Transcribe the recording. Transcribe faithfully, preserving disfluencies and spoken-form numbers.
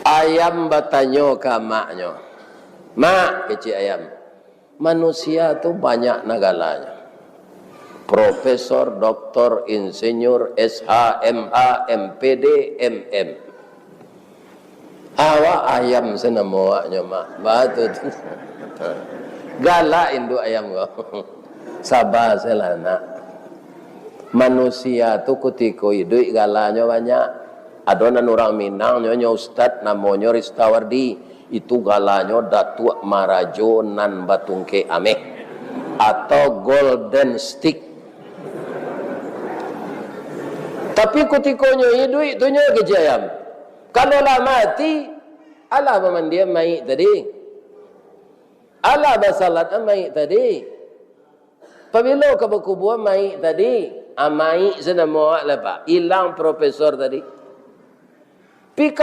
Ayam batanyo ka amaknyo, "Mak," kecek ayam, "manusia tu banyak nah galanyo. Profesor, doktor, insinyur, S H, M H, M P D, M M. Awak ayam se namo awaknyo, Mak." Batua tu. Galak induak ayam ko. Saba se lah, Nak. Manusia tu kutiko iduik galanyo banyak. Ado nan urang Minang, nyo, nyo ustad, namonyo Ristawardi. Itu galanyo Datuak Marajo Nan Batungkek Ameh, atau Golden Stick. Tapi kutiko nyo iduik tu, nyo kecek ayam, kalau lah mati, alah bamandian mayik tadi? Alah basalat mayik tadi? Pabilo ka bakubuan mayik tadi? Ah, mayik se namo awak lah, Pak. Ilang profesor tadi. Pi ka